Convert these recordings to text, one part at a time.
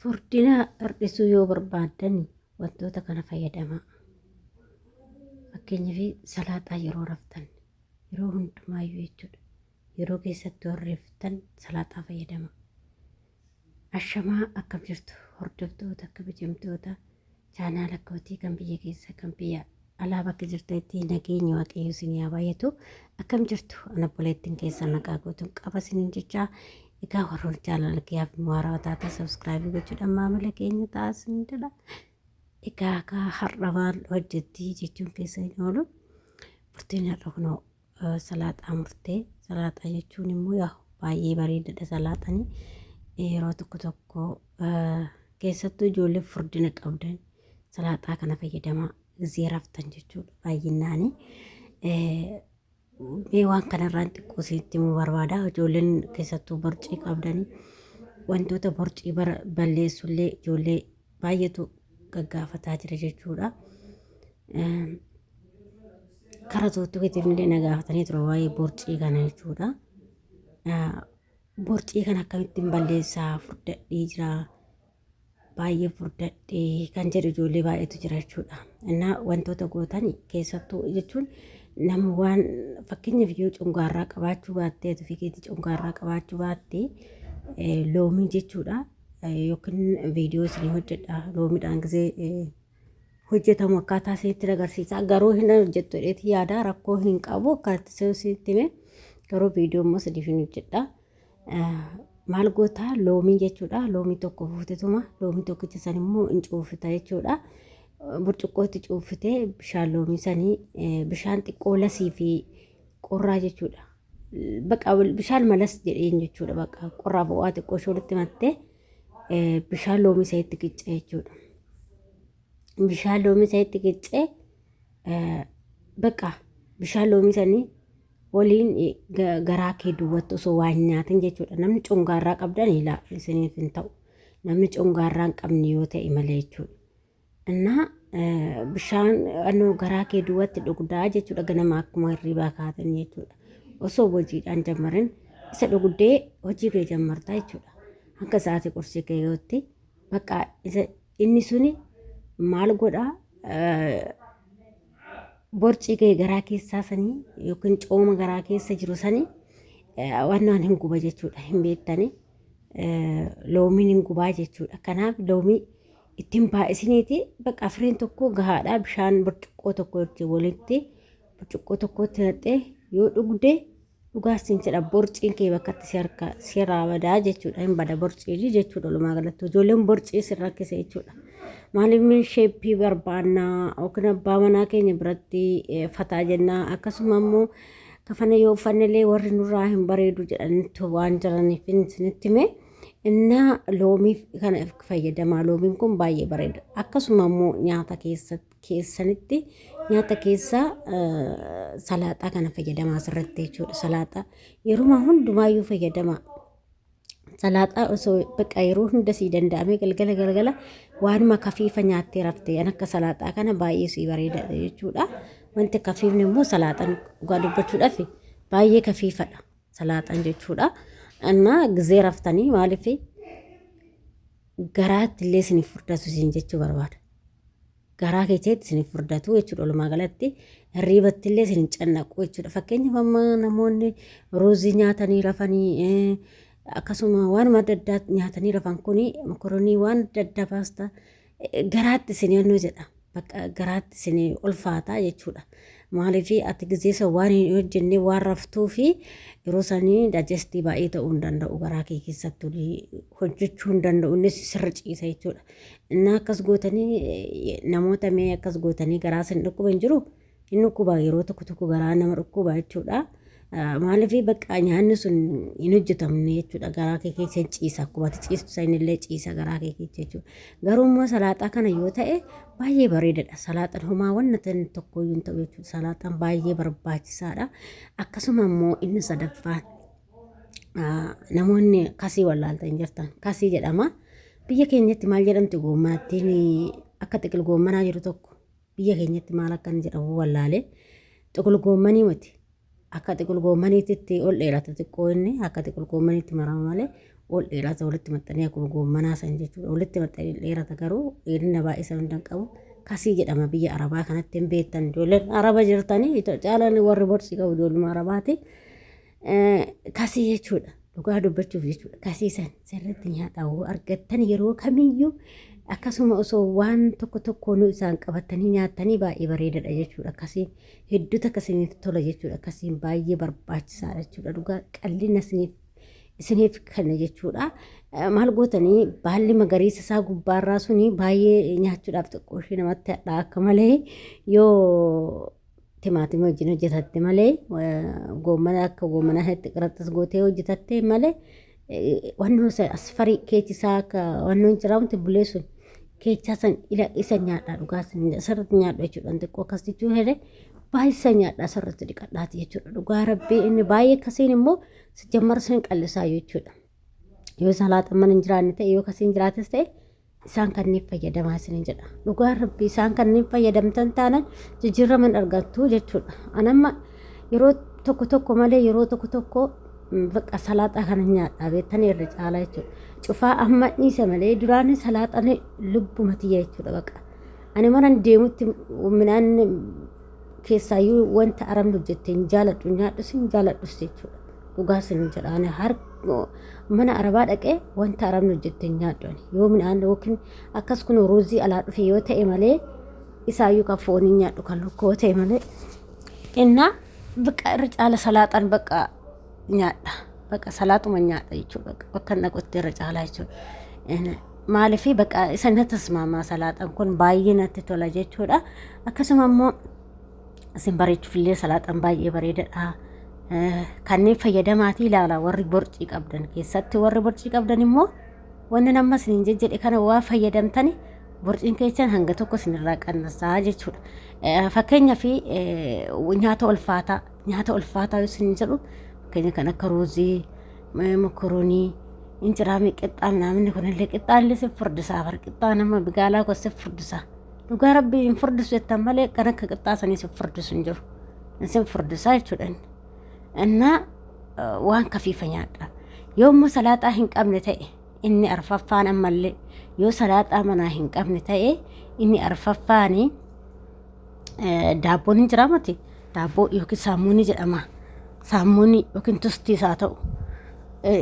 Furdina hir'isuu yoo barbaaddan wantoota kana fayyadamaa. Fakkeenyaaf salaaxaa yeroo raftan yeroo hundumaayyuu jechuudha. Yeroo keessatti warri raftan salaaxaa fayyadamaa. Ashamaa akkam jirtu hordoftoota kabajamtoota chaanaala kootii kan biyya keessa kan biyya alaa bakka jirtanitti nageenyi waaqayyo isin haa baay'atu. Akkam jirtu ana obboleettiin keessan nagaa guutuun qaba isiniin jechaa egaa warroon jaalala kiyyaaf haarawaa taatan subscribe gochuudhaan maamila keenya ta'aa isin jedha. Egaa akka har'a maal hojjetti jechuun keessa hin oolu. Murtiin har'a kunoo salaaxaa murtee salaaxaa jechuun immoo yaa baay'ee bareedadha salaaxani yeroo tokko tokko keessattuu ijoollee furdina qabdan salaaxaa kana fayyadamaa gizee raftan jechuudha baay'innaani. Mee waan kanarraan xiqqoo isinitti himuu barbaada. Ijoolleen keessattuu borcii qabdanii wantoota borcii balleessullee ijoollee baay'eetu gaggaafataa jira jechuudha. Karaa toottuu keetiin illee na gaafatanii ture waa'ee borcii kana jechuudha. Borcii kana akkamittiin balleessaa furdadhee jira. Baay'ee furdadhee kan jedhu ijoollee baay'eetu jira jechuudha. Innaa wantoota gootan keessattuu jechuun nama waan fakkeenyaaf yoo cungaarraa qabaachuu baattee ati ofii keetii cungaarraa qabaachuu baatte loomii jechuudha. Yookiin viidiyoo isinii hojjedha loomiidhaan gisee hojjetamu akkaataa isinitti agarsiisa. Garuu hin hojjettu jedheeti yaada rakkoo hin qabu akkaataa isinitti hime garuu viidiyoo immoo isiniif hin hojjedha. Maal goota loomii jechuudha. Loomii tokko fuutetuma loomii tokkicha san immoo hin cuuffita jechuudha. Burcuqqootti cuuffitee bishaan loomii sanii bishaan xiqqoo lasii fi qorraa jechuudha. Baqa bishaan malas jedheen jechuudha. Baqa qorraa bo'aa xiqqoo ishee walitti mattee bishaan loomii sanitti qiccee jechuudha. Bishaan loomii sanitti qiccee baqa bishaan loomii sanii waliin garaa kee duwwatti osoo waa hin nyaatin jechuudha. Namni congaarraa qabdan ilaa isiniif hin ta'u. Namni congaarraa hin qabne yoo ta'e malee jechuudha. Innaa bishaan annoo garaa kee duwwatti dhugdaa jechuudha ganama akkuma hirribaa kaatan jechuudha. Osoo hojiidhaan jammarin isa dhugdee hojii kee jammartaa jechuudha. Hanga sa'aatii qursii kee yootti bakka isa inni suni maal godhaa borcii kee garaa keessaa sanii yookiin cooma garaa keessa jiru sanii wannaan hin guba jechuudha hin beektani loomiin hin gubaa jechuudha kanaaf loomii ittiin baay'isiniiti bakka fireen tokko gahaadha bishaan burcuqqoo tokko walitti burcuqqoo tokkotti naqxee yoo dhugde Dhugaa siin jedha borciin kee bakkatti si harka sirraa badaa jechuudha. Hin bada borciin jechuudha walumaa galatti. Ijoolleen borcii sin rakkise jechuudha. Maaliif mee sheeppii barbaannaa yookiin abbaa manaa keenya biratti fataa jennaa akkasuma immoo kafana yoo uffanne illee warri nurraa hin bareedu jedhanitti waan jiraniif isinitti hime. Innaa loomii kana fayyadamaa loomiin kun baay'ee bareeda. Akkasuma immoo nyaata keessatti keessanitti nyaata keessa salaaxaa kana fayyadamaa asirratti jechuudha. Salaaxaa yeruma hundumaayyuu fayyadamaa. Salaaxaa osoo bakka yeroo hunda sii danda'amee galgala galgala waanuma kafiifa nyaattee raftee an akka salaaxaa kana baay'ee sii bareedaadha jechuudha. Wanti kafiifni immoo salaaxaan dhugaa dubbachuudhaaf baay'ee kafiifadha salaaxaan jechuudha. Innaa gizee raftanii maaliif garaatti illee isiniif furdatu isin jechuu barbaada. Garaa keessatti isiniif furdatu jechuudha walumaa galatti hirriibatti illee isin hin cannaqu jechuudha. Fakkeenyaaf amma namoonni ruuzii nyaatanii rafanii akkasuma waanuma adda addaa nyaatanii rafan kuni mokoroonii waan adda addaa paastaa garaatti isin yannoo jedha. Bakka garaatti isin ulfaataa jechuudha. Maaliif ati gizee san waan hin hojjenne waan raftuu fi yeroo sanii daajestii baay'ee ta'uu hin danda'u garaa kee keessatti hojjechuu hin danda'u innis sirra ciisa jechuudha. Innaa akkas gootanii namoota mee akkas gootanii garaa isin dhukkuba hin jiru hin dhukkuba yeroo tokko tokko garaa nama dhukkuba jechuudha. Maaliif bakka nyaanni sun hin hojjetamne jechuudha garaa kee keessa hin ciisa akkuma ati ciistu sanillee ciisa garaa kee keessa jechuudha. Garuu immoo salaaxaa kana yoo ta'e baay'ee bareedadha. Salaaxaan homaa wanna ta'e tokko iyyuu hin ta'u jechuudha. Salaaxaan baay'ee barbaachisaadha. Akkasuma immoo inni sadaffaan namoonni kasii wallaaltan jirtan kasii jedhama. Biyya keenyatti maal jedhamti goommanattiin akka xiqil goommanaa jiru tokko biyya keenyatti maal akka inni jedhamu wallaalee xiqil goommanii miti. Akka xiqil goommaniitti ol dheerata xiqqoo inni akka xiqil goommaniitti marama malee Ol dheerata walitti maxxanee akkuma goommanaa san jechuudha. Walitti maxxanee dheerata garuu dheerina baay'ee san hunda hin qabu. Kasii jedhama biyya Arabaa kanatti hin beektan. Ijoolleen Araba jirtanii caalaan warri borsii qabu ijoolluma Arabaati. Kasii jechuudha. Dhugaa dubbachuuf jechuudha. Kasii san sirriitti nyaadhaa yoo argattan yeroo kamiyyuu akkasuma osoo waan tokko tokkoonuu isaan qabatanii nyaattanii baay'ee bareedadha jechuudha. Kasiin hedduu takka isiniif tola jechuudha. Kasiin baay'ee barbaachisaadha jechuudha. Dhugaa qallina isiniif isiniif kenna jechuudha. Maal gootanii baalli magariisa isaa gubbaarraa suni baay'ee nyaachuudhaaf xiqqoo ishee namatti hadhaa akka malee yoo timaatimii wajjin hojjetatte malee goommana akka goommanaa itti qiraxxas gootee hojjetatte malee wannoo asfarii keechi isaa akka wannoon jiraamti bulee sun keechaa san ila isa nyaadhaa dhugaa sirriitti nyaadhu jechuudha xiqqoo akkas jechuu hele baay'isa nyaadhaa sirriitti dhiqadhaati jechuudha dhugaa rabbii inni baay'ee akkasiin immoo jammara sin qallisaa jechuudha yoo salaaxa mana hin jiraanne ta'e yoo kasiin jiraates ta'e isaan kanneen fayyadamaa isinin jedha. Dhugaa rabbi isaan kanneen fayyadamtan taanan jijjiirama hin argattu jechuudha. Anamma yeroo tokko tokko malee yeroo tokko tokko bakka salaaxaa kana nyaadhaa beektanii irra caalaa jechuudha. Cufaa amma dhiise malee duraan salaaxaan lubbuma tiyya jechuudha baqa. Ani mana deemutti midhaan keessaayyuu wanta arabni hojjette hin jaaladhu nyaadhus hin jaaladhus jechuudha. Dhugaa sin jedha ani har mana arabaa dhaqee wanta arabni hojjette hin nyaadhu ani yoo midhaan yookiin akkas kun ruuzii alaa dhufe yoo ta'e malee isaayyuu kan foonii nyaadhu kan lukkuu ta'e malee innaa bakka irra caala salaaxaan bakka nyaadha bakka salaaxuma nyaadha jechuudha bakka bakka hin dhaqutti irra caalaa jechuudha. Maaliif bakka isa na tasmaamaa salaaxaan kun baay'ee natti tola jechuudha akkasuma immoo isin bareechuufillee salaaxaan baay'ee bareedadha. Kanneen fayyadamaatii ilaala warri borcii qabdan keessatti warri borcii qabdan immoo wanni nama isin jejjedhe kana waa fayyadamtani borciin keessan hanga tokko isinirraa qannasaa jechuudha. Fakkeenyaaf nyaata ulfaataa nyaata ulfaataa yoo isin jedhu fakkeenya kan akka ruuzii, mokoroonii, injiraamii qixxaa namni kunillee qixxaan illee si furdisaa bar qixxaa nama bigaalaa kun si furdisaa. Dhugaa rabbii hin furdisu jettan malee kan akka qixxaa sanii si furdisu hin jiru. Isin furdisaa jechuudha inni. Innaa waan kafiifa nyaadha. Yoo immoo salaaxaa hin qabne ta'e inni arfaffaan ammallee yoo salaaxaa manaa hin qabne ta'e inni arfaffaani daabboon hin jiraa miti daabboo yookiin saamuunii jedhama. Saamuunii yookiin tustiis haa ta'u.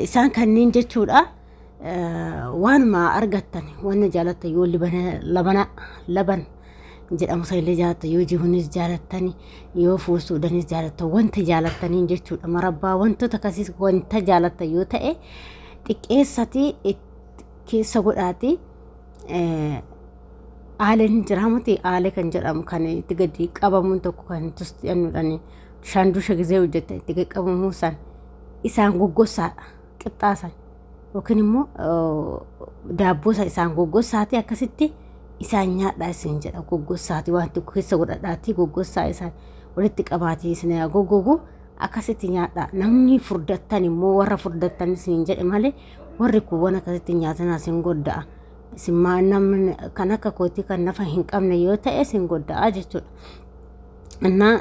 Isaan kanneen jechuudha. Waanuma argattan wanna jaalattan yoo libana labana laban jedhamu sanillee jaalattan yoo jihunis jaalattani yoo fuusuudhanis jaalattan wanta jaalattaniin jechuudha marabbaa wantoota akkasiis wanta jaalattan yoo ta'e xiqqeessati keessa godhaati aaleen hin jiraamuti aalee kan jedhamu kan itti gadi qabamuun tokko kan tusti'annuudhaan bishaan dusha gizee hojjette itti gadi qabamuu san isaan goggossaadha. Qixxaa san yookiin immoo daabboo san isaan goggossaati akkasitti isaan nyaadhaa isin jedha goggossaati waan tokko keessa godhadhaati goggossaa isaan walitti qabaatii isin haa goggogu akkasitti nyaadhaa namni furdattan immoo warra furdattan isin jedhe malee warri kuuwwan akkasitti nyaatan isin godda'a isin maa namni kan akka kootii kan nafa hin qabne yoo ta'e isin godda'a jechuudha. Innaa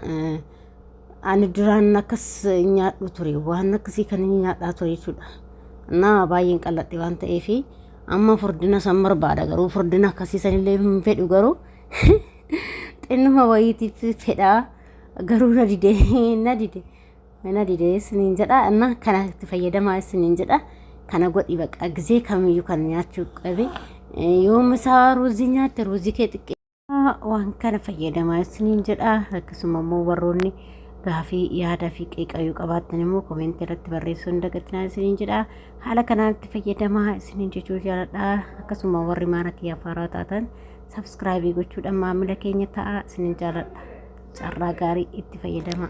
Ani duraan akkas nyaadhu ture waan akkasii kan inni nyaadhaa ture jechuudha. Naa baay'een qal'adhe waan ta'eef amma furdina san barbaada garuu furdina akkasii sanillee hin fedhu garuu xinnuma wayiitiif fedhaa garuu na dide na dide na dide isiniin jedha እና kana itti fayyadamaa isiniin jedha kana godhi baqa gizee kamiyyuu kan nyaachuu qabe yoo misaa ruuzii nyaatte ruuzii kee xiqqee Waan kana fayyadamaa isiniin jedha. Akkasuma immoo warroonni gaafii yaada fi qeeqa yoo qabaattan immoo koomeentii irratti barreessuu hin dagatinaa isiniin jedha. Haala kanaan itti fayyadamaa isiniin jechuu jaaladha. Akkasuma warri maana kiyyaaf haaraa taatan sabskraayibii gochuudhaan maamila keenya ta'a isiniin jaaladha. Carraa gaarii itti fayyadamaa.